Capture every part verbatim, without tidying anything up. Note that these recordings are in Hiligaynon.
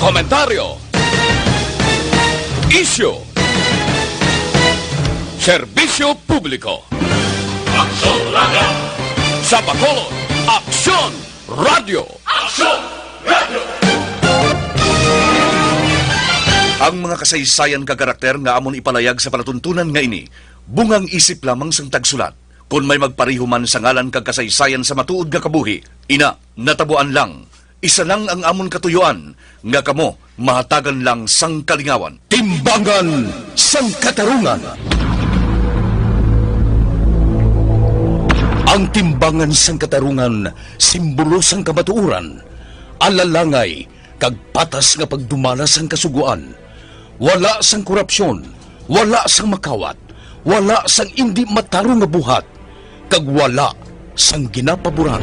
Komentaryo. Isyu. Serbisyo publiko. Aksyon Radio. Sa Bacolod, Aksyon Radio. Aksyon Radio. Ang mga kasaysayan kag karakter nga amon ipalayag sa palatuntunan nga ini, bungang isip lamang sang tagsulat. Kon may magpareho man sa ngalan kag kasaysayan sa matuod nga kabuhi, ina, natabuan lang. Isa lang ang amon katuyuan, nga kamo mahatagan lang sang kalingawan. Timbangan sang Katarungan. Ang timbangan sang katarungan, simbolo sang kamatuoran, alalangay, kag patas nga pagdumala sang kasugoan. Wala sang korupsyon, wala sang makawat, wala sang indi matarong nga buhat, kag wala sang ginapaboran.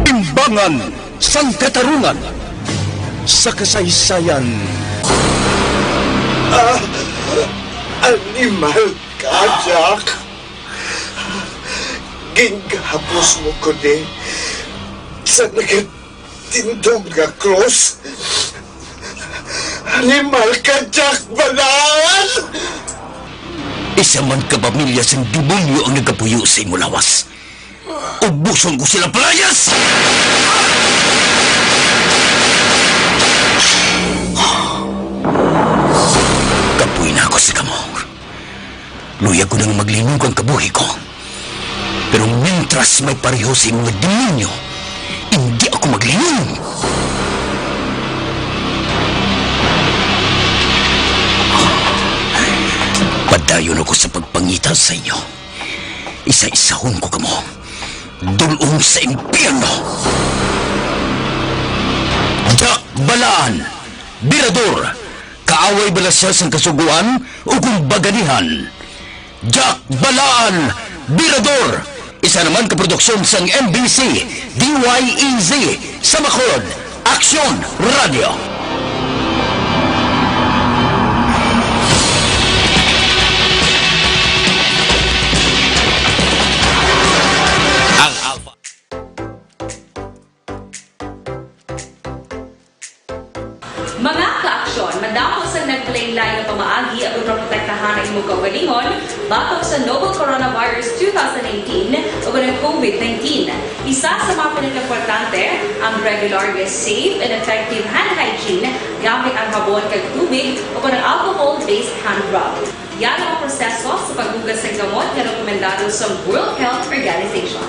Timbangan sang Katarungan sa kasaysayan. Ah, animal ka, Jack. Gingahapos mo ko ni sa nagatindog nga krus. Animal ka, Jack Balaan! Isa man ka pamilya sang demonyo ang nagapuyo sa imo lawas. Ubuson ko sila, palayas! Kapoy na ako sa kamo. Luyag ko nang maglinog ang kabuhi ko. Pero mintras may pareho sa imo nga demonyo, hindi ako maglinog. Padayon ako sa pagpangita sa inyo. Isa-isahon ko kamo. Dul-ong sa impyerno. Jack Balaan, Birador, kaaway bala sia sang Kasugoan o kung baganihan? Jack Balaan, Birador, isa naman ka produksyon sang M B C, D Y E Z, sa Bacolod, Aksyon Radio. Ang Alpha. Mga ka-aksyon, madamo sang naglain-lain nga pamaagi aron maprotektahan ang imo kaugalingon batok sa novel coronavirus two thousand nineteen o ang COVID nineteen. Isa sa mga pinakaimportante ang regular nga safe and effective hand hygiene gamit ang habon kag tubig o ang alcohol-based hand rub. Yara ang proseso sa paghugas sang gamot nga rekomendado sa World Health Organization.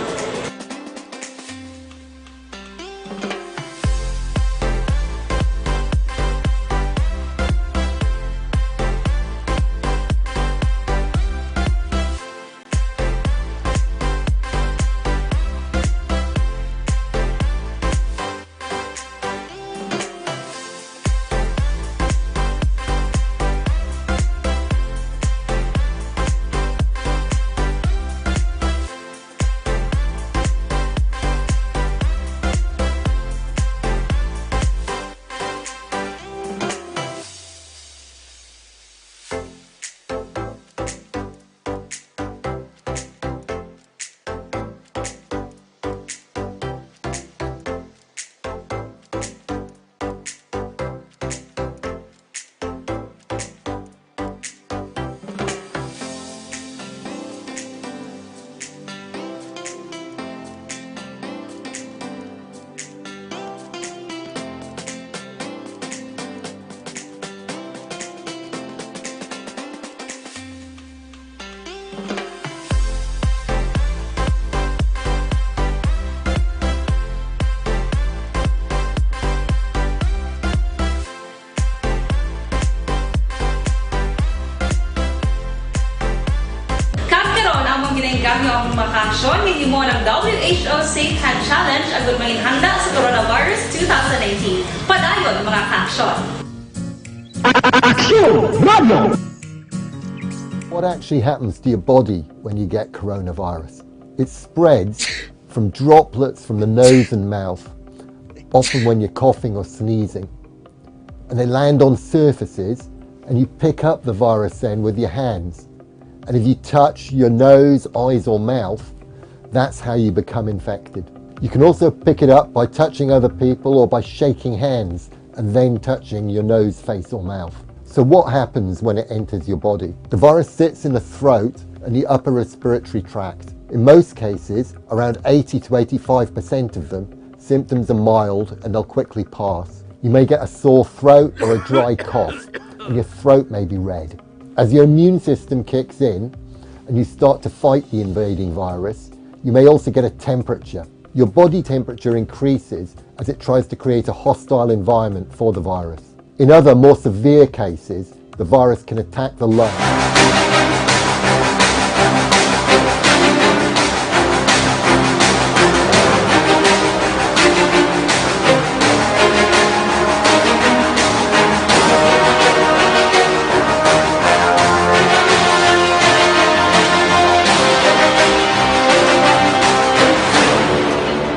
Kag karon, among ginainggangyo ang mga kaaksyon nga himo ng W H O Safe Hand Challenge agud manginhanda sa coronavirus two thousand nineteen. Padayon, mga kaaksyon. Aksyon Radio! What actually happens to your body when you get coronavirus? It spreads from droplets from the nose and mouth, often when you're coughing or sneezing. And they land on surfaces, and you pick up the virus then with your hands. And if you touch your nose, eyes, or mouth, that's how you become infected. You can also pick it up by touching other people or by shaking hands and then touching your nose, face, or mouth. So, what happens when it enters your body? The virus sits in the throat and the upper respiratory tract. In most cases, around eighty to eighty-five percent of them, symptoms are mild and they'll quickly pass. You may get a sore throat or a dry cough, and your throat may be red. As your immune system kicks in and you start to fight the invading virus, you may also get a temperature. Your body temperature increases as it tries to create a hostile environment for the virus. In other, more severe cases, the virus can attack the lungs.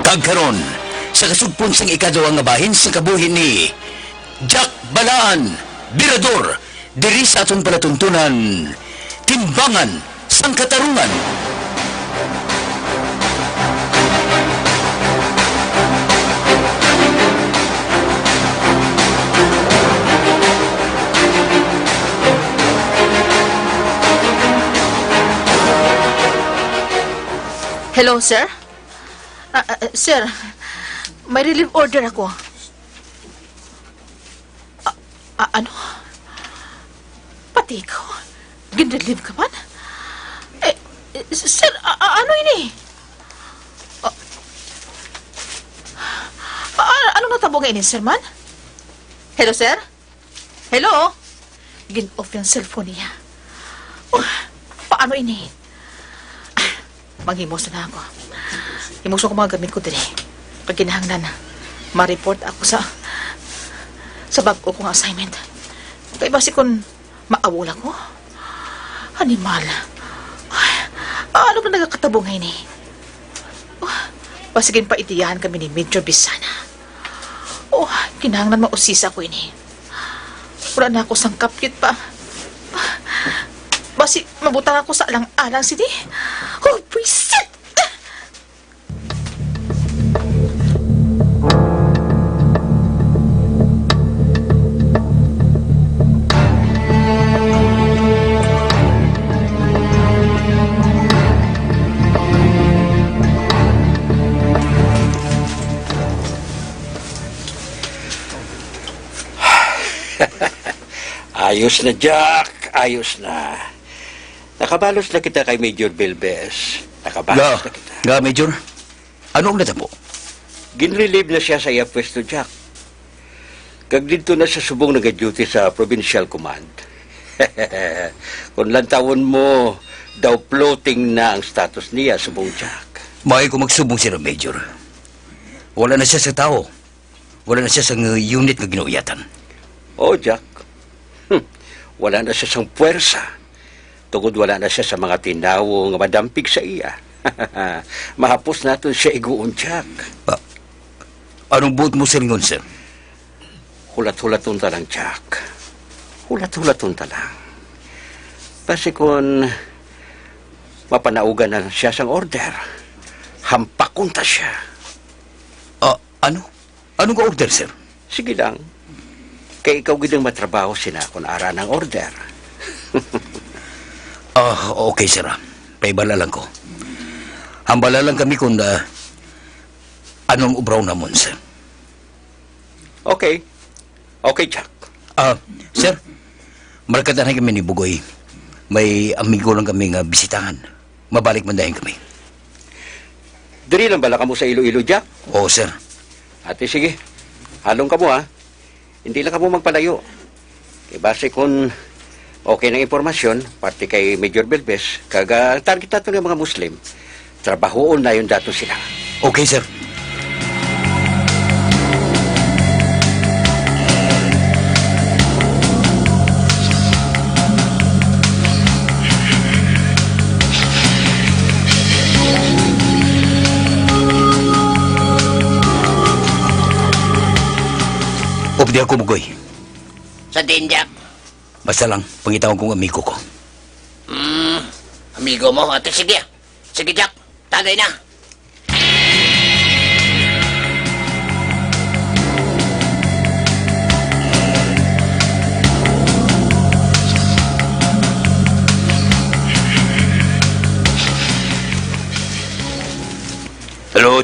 Kag karon, sa kasugpon sang ikaduha nga bahin sang kabuhi ni Jack Balaan, Birador, diri sa aton palatuntunan, Timbangan sang Katarungan. Hello, sir? Ah, ah, sir, may relief order ako. Ah, ah, ano? Pati ikaw? Gin-relieve ka man? Eh, eh, sir, a- a- ano ini? Ah, ah, ano natabo nga ini, sir man? Hello, sir? Hello? Gin-off yung cellphone niya. Oh, paano ini? Ah, manghimos na ako. Himuso ko mga gamit ko diri. Pag kinahanglan, ma-report ako sa sa bag-o kong assignment. Kay basi kun maawol ako. Animal. Ay, ano ba nagakatabo nga ini? Oh, basi ginpaidiyahan kami ni Major Bisana. Oh, kinahanglan mausisa ko ini. Wala na ako sang kapyot pa. Basi mabutang ako sa alang-alang sini. Oh, buisit! Ayos na, Jack. Ayos na. Nakabalos na kita kay Major Belbes. Nakabalos Ga, na kita. ga, Major. Ano ang natabo? Ginrelieve na siya sa iya pwesto, Jack. Kag didto na siya subong nagaduty sa Provincial Command. Kung lantawon mo, daw floating na ang status niya, subong Jack. Maayo ko magsubong sila, Major. Wala na siya sa tao. Wala na siya sa unit nga ginuuyatan. Oh, Jack. Hmm. Wala na siya sang puwersa. Tungod wala na siya sa mga tinawo nga madampig sa iya. Mahapos naton siya iguon, Jack. Ah, anong buot mo silingon, sir? Hulat-hulaton ta lang, Jack. Hulat-hulaton ta lang. Basi kon mapanaugan na siya sang order, hampakon ta siya. Ah, ano? Ano nga order, sir? Sige lang. Kay ikaw gid ang matrabaho sina kon ara ang order. Ah, okay, sir. Paibala lang ko. Hambala lang kami kung ah, anong ubraw namon, sir. Okay. Okay, Jack. Ah, sir, markatahan kami ni Bugoy. May amigo lang kami nga bisitahan. Mabalik man dayon kami. Diri lang bala kamo sa Iloilo, Jack? Oo, sir. Ate, sige. Halong kamo, ha? Hindi lang kamo magpalayo. Kay base kung okay ng impormasyon, parte kay Major Belbes, kag ah, target nato ng mga Muslim, trabahoon na yun dato sila. Okay, sir. Updi ako, Bugoy. Sa din, Jack? Basta lang, pangitawan kong amigo ko. Hmm, amigo mo? Ate, sige. Sige, Jack. Tagay na.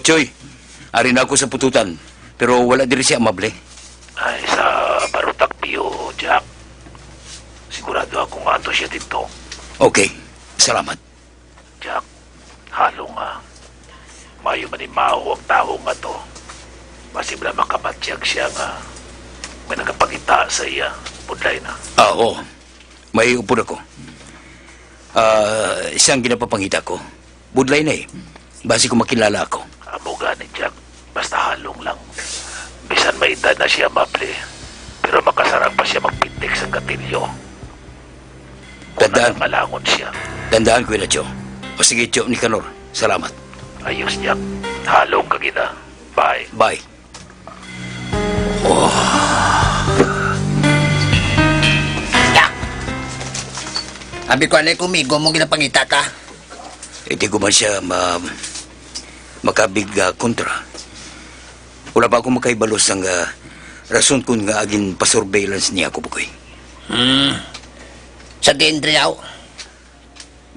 Choy, ari na ako sa pututan, pero wala diri si Amable. Ay, sa Barutag View, Jack. Sigurado ako nga ato siya dito. Okay, salamat. Jack, halong nga maayo manimaho ang tawo nga to. Basi bala makabatyag siya nga may nagapangita sa iya. Budlay na. Ah, oo. May upod ako. Ah, siyang ginapapangita ko. Budlay na eh. Basi kung makilala ako. Amo gani, Jack. Basta halong lang. Bisan may edad na siya, Amable, pero makasarang pa siya magpitik sa gatilyo. Kung Tandaan. Nagamalangon siya. Tandaan ko yun, Cho. O sige, Cho Nicanor. Salamat. Ayos, Jack. Halong ka gina. Bye. Bye. Abi ko, anay, kumigo mo ginapangita ka. Hindi ko man siya ma-, makabig, ah, kontra. Wala pa ako makahibalo sang, ah, rason kun nga agin pa-surveillance niya ako, Bukoy. Hmm. Sa diin diri, aw?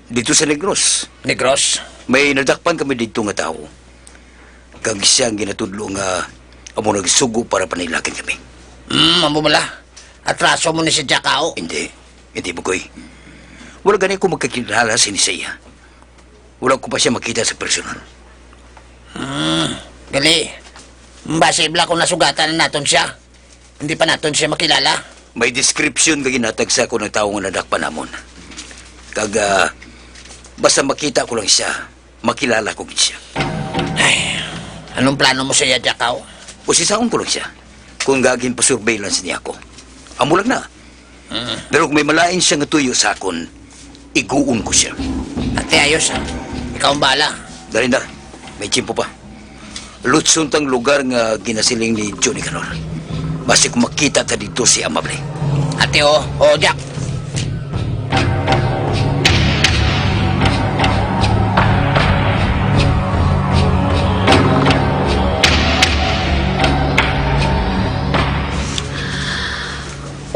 Dito sa Negros. Negros? May nadakpan kami dito nga tawo. Kag siya ang ginatudlo nga amo nagsugo para panilakin kami. Hmm, amo bala. Atraso mo ni si Jack, aw? Hindi. Hindi, Bukoy. Wala gani ako magkakilala sini sa iya. Wala ko pa siya makita sa personal. Hmm, gali. Basi bala kung nasugatan na naton siya. Hindi pa naton siya makilala. May description nga ginhatag sa akon ang tawo nga nadakpan namon. Kag, ah, basta makita ko lang siya, makilala ko gid siya. Ay, anong plano mo sa iya, Jack, aw? Usisaon ko lang siya kung gagin pa-surveillance niya ako. Amo lang na. Mm. Pero kung may malain siya nga tuyo sa akon, iguon ko siya. Ate, ayos, ah. Ikaw ang bahala. Dali na. May tiyempo pa. Lutson tang lugar nga ginasiling ni Johnny Canor. Basi kung makita ta dito si Amable. Ate, oh. Oh, Jack.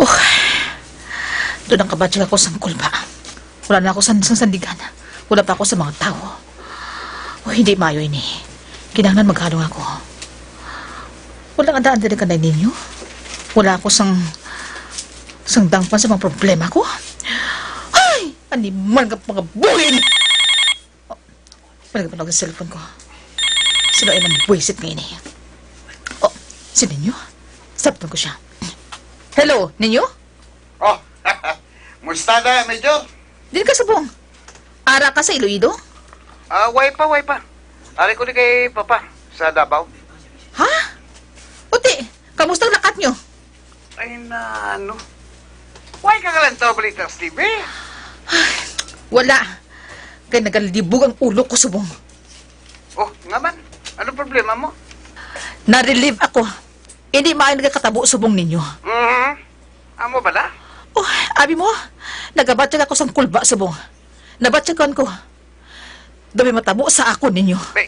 Oh, doon ang kabadyag ako sang kulba. Wala na ako san-, sang sandigan. Wala pa ako sa mga tawo. Oh, hindi maayo ini. Kinahanglan maghalong ako. Wala nga daan diri kanay ninyo. Wala ako sang, sang dangpan sa mga problema ko. Ay! Animal nga mga buhin! Oh, wala ka pa sa cellphone ko. Sino ay nang buwisit nga ini? Oh, si Ninyo? Sabton ko siya. Hello, Ninyo? Oh, musta na, Major? Diri ka subong. Ara ka sa Iloilo? Ah, way pa, way pa. Ari ko ni kay Papa sa Davao. Ha? Uti, kamusta ang lakat nyo? Ay, na ano? Way ka kalantaw balita sa T V? Wala. Kay nagalibog ang ulo ko subong. Oh, nga man? Anong problema mo? Na-relieve ako. Hindi maayo nagakatabo subong ninyo. Mhm. Amo bala? Oh, abi mo, nagabatyag ako sang kulba subong. Nabatyagan ko. Daw may matabo sa akon ninyo. Be,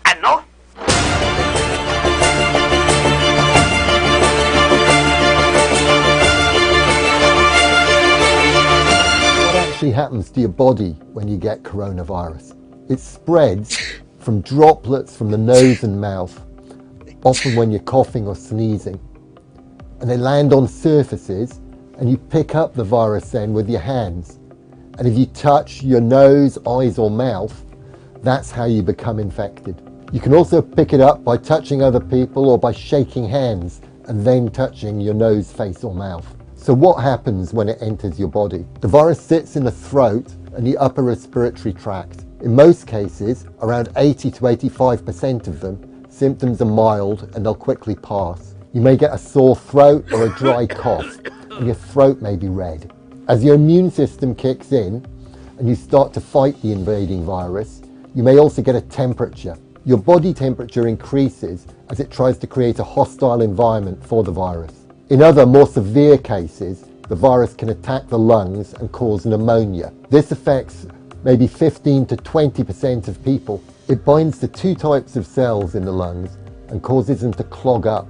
ano? What actually happens to your body when you get coronavirus? It spreads from droplets from the nose and mouth, often when you're coughing or sneezing. And they land on surfaces, and you pick up the virus then with your hands. And if you touch your nose, eyes, or mouth, that's how you become infected. You can also pick it up by touching other people or by shaking hands and then touching your nose, face, or mouth. So what happens when it enters your body? The virus sits in the throat and the upper respiratory tract. In most cases, around eighty to eighty-five percent of them, symptoms are mild and they'll quickly pass. You may get a sore throat or a dry cough, and your throat may be red. As your immune system kicks in and you start to fight the invading virus, you may also get a temperature. Your body temperature increases as it tries to create a hostile environment for the virus. In other, more severe cases, the virus can attack the lungs and cause pneumonia. This affects maybe fifteen to twenty percent of people. It binds to two types of cells in the lungs and causes them to clog up.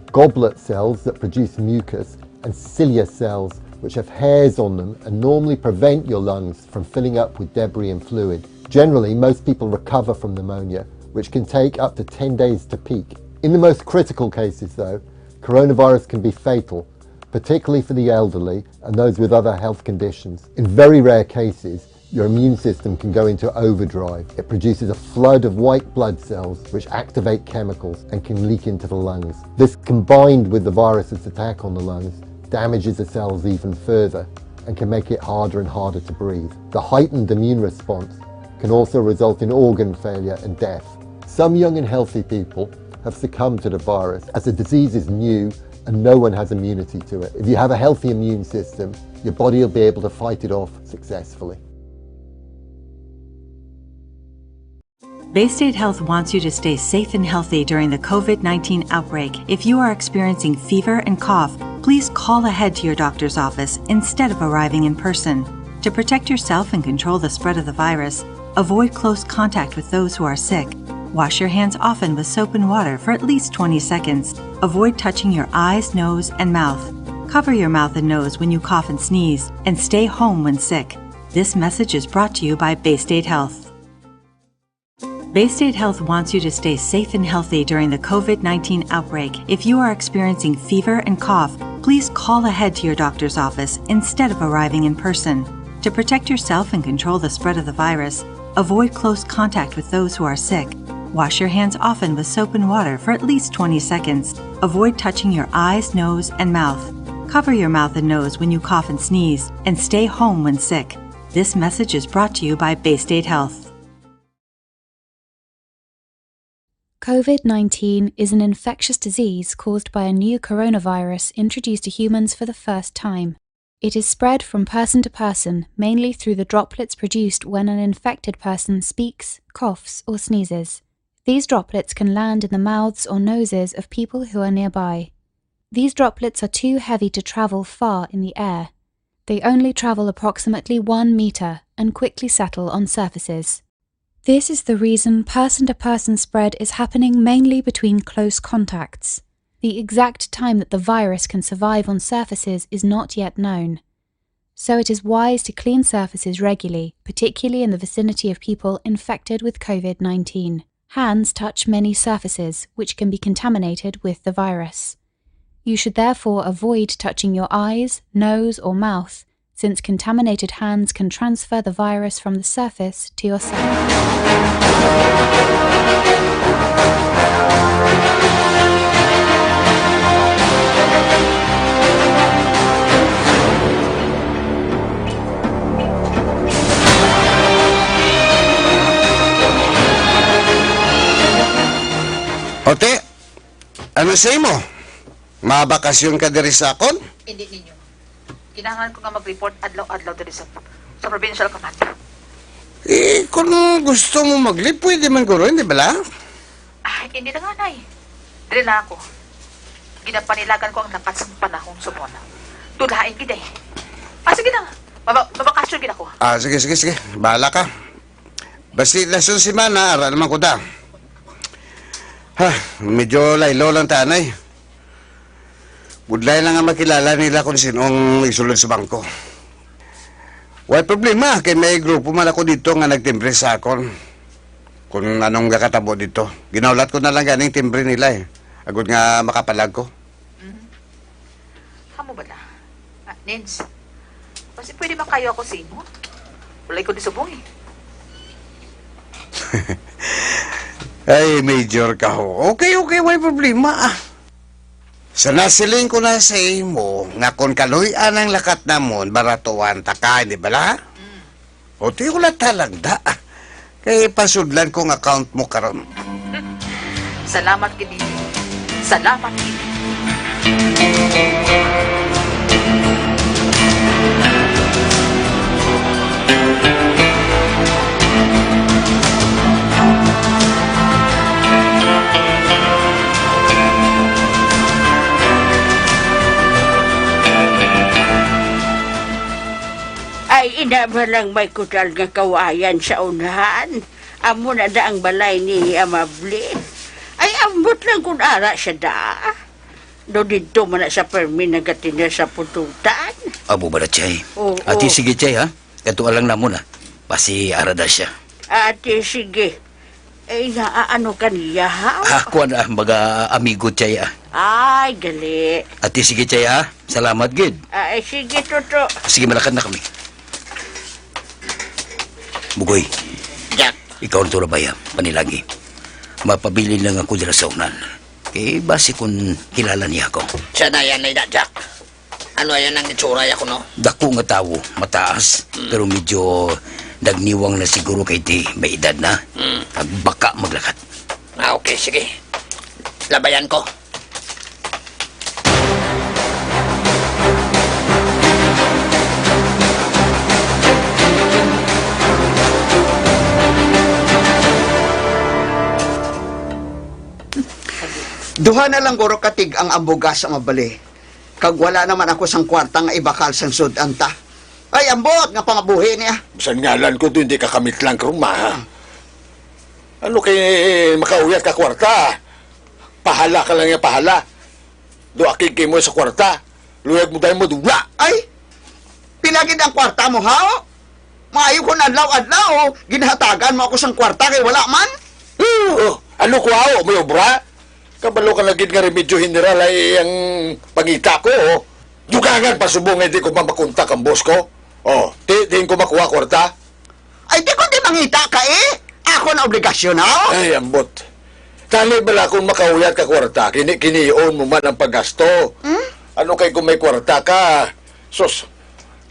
Goblet cells that produce mucus and cilia cells, which have hairs on them and normally prevent your lungs from filling up with debris and fluid. Generally, most people recover from pneumonia, which can take up to ten days to peak. In the most critical cases, though, coronavirus can be fatal, particularly for the elderly and those with other health conditions. In very rare cases, your immune system can go into overdrive. It produces a flood of white blood cells which activate chemicals and can leak into the lungs. This, combined with the virus's attack on the lungs, damages the cells even further and can make it harder and harder to breathe. The heightened immune response can also result in organ failure and death. Some young and healthy people have succumbed to the virus, as the disease is new and no one has immunity to it. If you have a healthy immune system, your body will be able to fight it off successfully. Bay State Health wants you to stay safe and healthy during the COVID nineteen outbreak. If you are experiencing fever and cough, please call ahead to your doctor's office instead of arriving in person. To protect yourself and control the spread of the virus, avoid close contact with those who are sick. Wash your hands often with soap and water for at least twenty seconds. Avoid touching your eyes, nose, and mouth. Cover your mouth and nose when you cough and sneeze, and stay home when sick. This message is brought to you by Bay State Health. Bay State Health wants you to stay safe and healthy during the COVID nineteen outbreak. If you are experiencing fever and cough, please call ahead to your doctor's office instead of arriving in person. To protect yourself and control the spread of the virus, avoid close contact with those who are sick. Wash your hands often with soap and water for at least twenty seconds. Avoid touching your eyes, nose, and mouth. Cover your mouth and nose when you cough and sneeze, and stay home when sick. This message is brought to you by Bay State Health. COVID nineteen is an infectious disease caused by a new coronavirus introduced to humans for the first time. It is spread from person to person, mainly through the droplets produced when an infected person speaks, coughs, or sneezes. These droplets can land in the mouths or noses of people who are nearby. These droplets are too heavy to travel far in the air. They only travel approximately one meter and quickly settle on surfaces. This is the reason person to person spread is happening mainly between close contacts. The exact time that the virus can survive on surfaces is not yet known. So it is wise to clean surfaces regularly, particularly in the vicinity of people infected with COVID nineteen. Hands touch many surfaces which can be contaminated with the virus. You should therefore avoid touching your eyes, nose, or mouth, since contaminated hands can transfer the virus from the surface to yourself. Ote, ano sa imo? Mabakasyon ka diri sa akon? Hindi ninyo. Kinahanglan ko nga mag-report adlaw-adlaw diri sa, sa provincial command. Eh, kung gusto mo mag-leave, pwede man guro, hindi bala? Ah, hindi na nga, Nay. Diri na ako. Ginapanilagan ko ang lakat sa panahon subon. Dulain gid eh. Ah, sige na. Maba mabakasyon gid ako. Ah, sige, sige, sige. Bahala ka. Basi lason semana, ara naman ko da. Ha, medyo laylo lang ta anay. Budlay lang nga makilala nila kung sino ang isulod sa bangko. Way problema, kay may grupo man ako dito nga nagtimbre sa akon. Kung anong gakatabo dito. Ginaulat ko na lang ganing timbre nila eh. Agod nga makapalag ko. Amo bala? Ah, Nins, basi pwede makayo ako sa imo? Walay ko di subong eh. Ay, Major ka ho. Okay, okay, way problema ah. Sa nasiling ko na sa imo nga kon kaluy-an ang lakat namon, baratuan ta ka, di bala? O ti wala talagda. Kay pasudlan ko ang account mo karon. Salamat gid ninyo. Salamat gid. Ay, ina ba lang may kutal nga kawayan sa unahan? Amo na da ang balay ni Amable. Ay, ambot lang kun ara siya da. Do didto man na sa permi nagatinya sa pututan. Amo ba na, Chay? Oo. Ati, sige, Chay, ha? Katua lang namon, ha? Basi ara da siya. Ati, sige. Eh, naaano ka niya, ha? Ah, kuwan, ah, mga amigo, Chay, ah. Ay, gali. Ati, sige, Chay, ha? Salamat, gid. Ah, eh, sige, Toto. Sige, malakad na kami. Bugoy. Jack. Ikaw ang tulabaya, panilagi. Mapabilin lang ako dira sa unan. Kay basi kung kilala niya ako. Siya na yan, ay na, Jack. Ano yan ang itsura ya ko, no? Dako nga tawo, mataas, Mm. pero medyo nagniwang na siguro kay ti may edad na. Mm. Ag baka maglakad. Ah, okay, sige. Labayan ko. Duha na lang guro ka tig-ang ang bugas sa mabali. Kag wala naman ako sang kwarta nga ibakal sang sud-an ta. Ay, ambot nga pangabuhi niya. Bisan ngalan ko, hindi ka kamit lang, Kruma, ha? Ano kay makauyat ka kwarta? Pahala ka lang ya, pahala. Do akig kay mo sa kwarta. Luyag mo dahil mo dula. Ay, pila gid ang kwarta mo, ha? Maayo kon adlaw-adlaw, ginhatagan mo ako sang kwarta kay wala man. Oh, ano ko, aw, may obra? Kabalo ka na gid nga remedyo general ay ang pangita ko, oh. Dugangan pa subong nga di ko mamakontak ang boss ko. Oh, ti, diin ko makuha kwarta? Ay, di ko di mangita ka, eh. Ako na obligasyon, ha? Ay, ambot. Tani bala kung makauyat ka kwarta, kini-kinion mo man ang paggasto. Hmm? Ano kay kung may kwarta ka? Sus,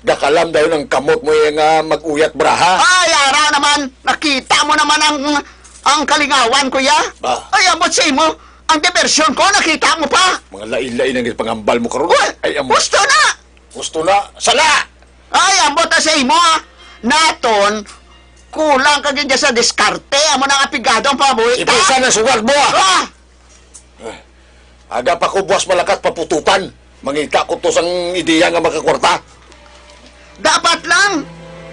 gakalam dayon ang kamot mo, eh, nga mag-uyat braha. Ay, ara naman. Nakita mo naman ang, ang kalingawan ko, ya. Ba? Ay, ambot sa imo. Ang diversyon ko, nakita mo pa. Mga lain-lain ang ipangambal mo karon. Uy, ay, ambot. Gusto na. Gusto na. Sala! Ay, ambot na sa imo, ah. Naton, kulang ka gid sa diskarte. Amo nang apigado ang pabuhi ta. Ipusa na sugal mo, ah. Ah! Eh, aga pa ko buwas malakat papututan. Mangita ko to sang ideya nga makakwarta. Dapat lang.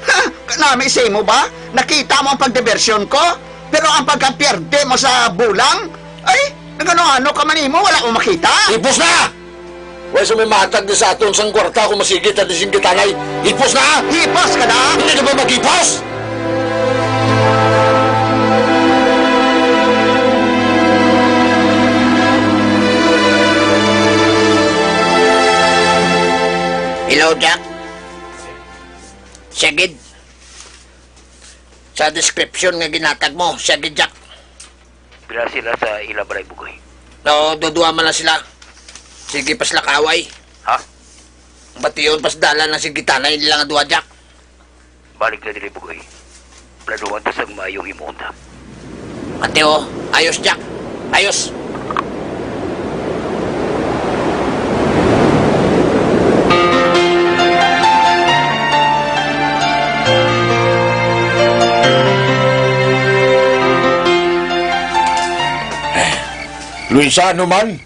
Ha? Kanami sa imo ba? Nakita mo ang pagdibersyon ko? Pero ang pagkapierde mo sa bulang? Ay, nagano-ano ka man imo, wala ko makita. Ipos na! Way sa may mahatag ni sa aton sang kwarta kung masigit at ising gitanay. Hipos na! Hipos ka na! Hindi na ba maghipos? Hello, Jack. Siya gid. Sa description nga ginatag mo, siya gid, Jack. Pila sila sa ila balay, Bugoy? No, dudua man lang sila. Sige pa sila kaaway. Ha? Bation pa sa dalan ang sige tanay nila nga dua, Jack. Balik na diri, Bugoy. Planuhan ta sang maayo himuon ta. Mateo, ayos, Jack. Ayos. Luisa, ano man?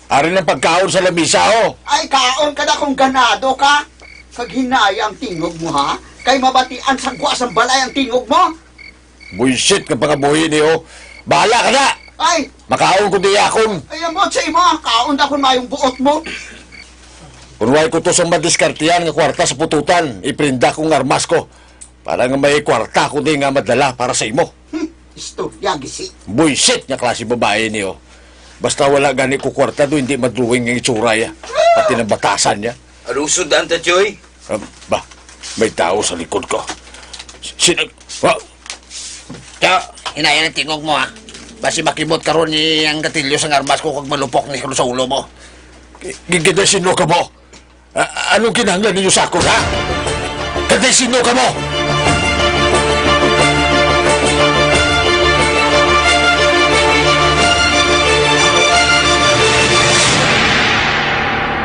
Ari ang pagkaon sa lamisa, oh. Ay, kaon ka na kung ganado ka. Kag hinaya ang tingog mo, ha? Kay mabatian sa gwa sang balay ang tingog mo. Buisit nga pangabuhi ni, oh. Bahala ka na! Ay! Makaon ko di akon. Ay, ambot sa imo, ha? Kaon na kung mayong buot mo. Kung way ko to sa madiskartihan nga kwarta sa pututan, iprinda ko ang armas ko. Para nga may kwarta ko di nga madala para sa imo. Hmm, istorya, gisi. Buisit nga klase babae niyo. Basta wala gani ko kwarta do, hindi madrawing ang itsura niya. Pati ng batasan niya. Alusod ang tatyoy. Ah, ba, may tao sa likod ko. Sino? Wa- Kaya, hinaya ang tingog mo, ha? Basi makibot karon ni ang gatilyo sang armas ko kag malupok ni sa ulo mo. Gi-, gi-, gida sino ka mo? A-, anong kinahanglan ninyo sa akon, ha? Kantay sino ka mo?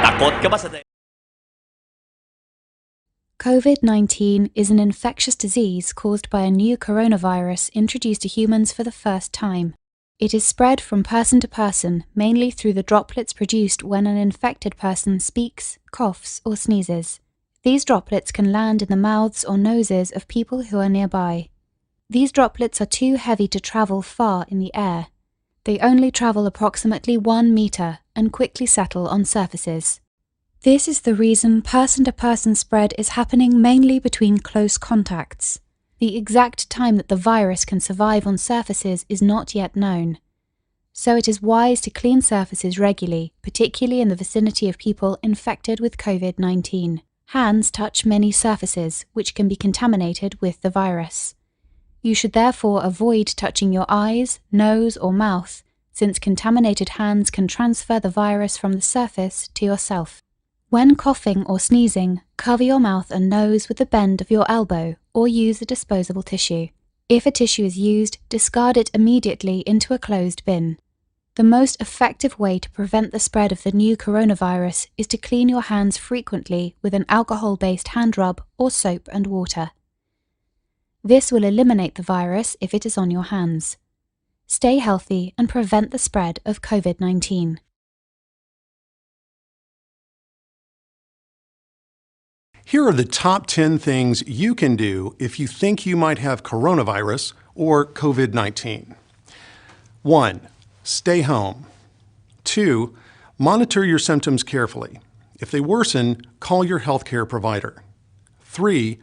Takot ka ba sa COVID nineteen is an infectious disease caused by a new coronavirus introduced to humans for the first time. It is spread from person to person, mainly through the droplets produced when an infected person speaks, coughs, or sneezes. These droplets can land in the mouths or noses of people who are nearby. These droplets are too heavy to travel far in the air. They only travel approximately one meter and quickly settle on surfaces. This is the reason person-to-person spread is happening mainly between close contacts. The exact time that the virus can survive on surfaces is not yet known, so it is wise to clean surfaces regularly, particularly in the vicinity of people infected with COVID nineteen. Hands touch many surfaces which can be contaminated with the virus. You should therefore avoid touching your eyes, nose, or mouth, since contaminated hands can transfer the virus from the surface to yourself. When coughing or sneezing, cover your mouth and nose with the bend of your elbow or use a disposable tissue. If a tissue is used, discard it immediately into a closed bin. The most effective way to prevent the spread of the new coronavirus is to clean your hands frequently with an alcohol-based hand rub or soap and water. This will eliminate the virus if it is on your hands. Stay healthy and prevent the spread of COVID nineteen. Here are the top ten things you can do if you think you might have coronavirus or COVID nineteen. One, stay home. Two, monitor your symptoms carefully. If they worsen, call your healthcare provider. Three,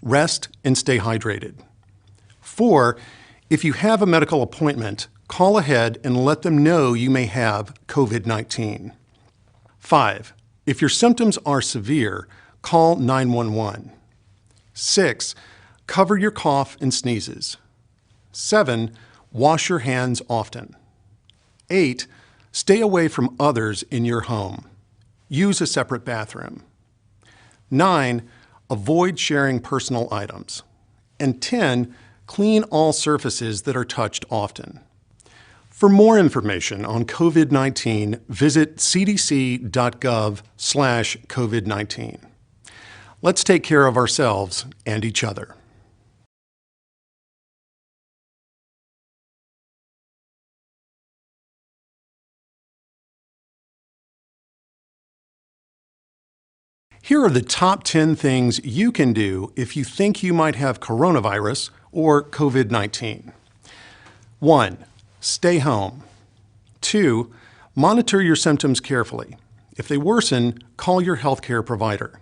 rest and stay hydrated. Four, if you have a medical appointment, call ahead and let them know you may have COVID nineteen. Five, if your symptoms are severe, call nine one one. Six, cover your cough and sneezes. Seven, wash your hands often. Eight, stay away from others in your home. Use a separate bathroom. Nine, avoid sharing personal items. And ten, clean all surfaces that are touched often. For more information on COVID nineteen, visit C D C dot gov slash COVID nineteen. Let's take care of ourselves and each other. Here are the top ten things you can do if you think you might have coronavirus or COVID nineteen. One, stay home. Two, monitor your symptoms carefully. If they worsen, call your healthcare provider.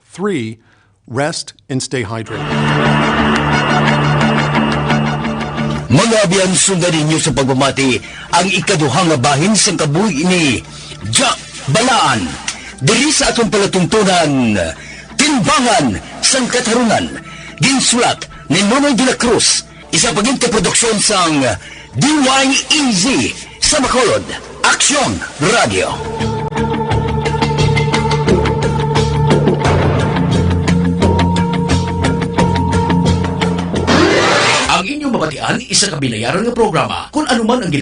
Three, rest and stay hydrated. Mga abyan, sundan ninyo sa pagpamati ang ikaduha nga bahin sang kabuhi ni Jack Balaan. Diri sa atong palatuntunan, Timbangan sang Katarungan, ginsulat ni Nonoy de la Cruz, isa pagin ka produksyon sang D Y E Z sa Bacolod, Aksyon Radio. Ang inyong mabatian, isa ka binayaran nga programa. Kung ano man ang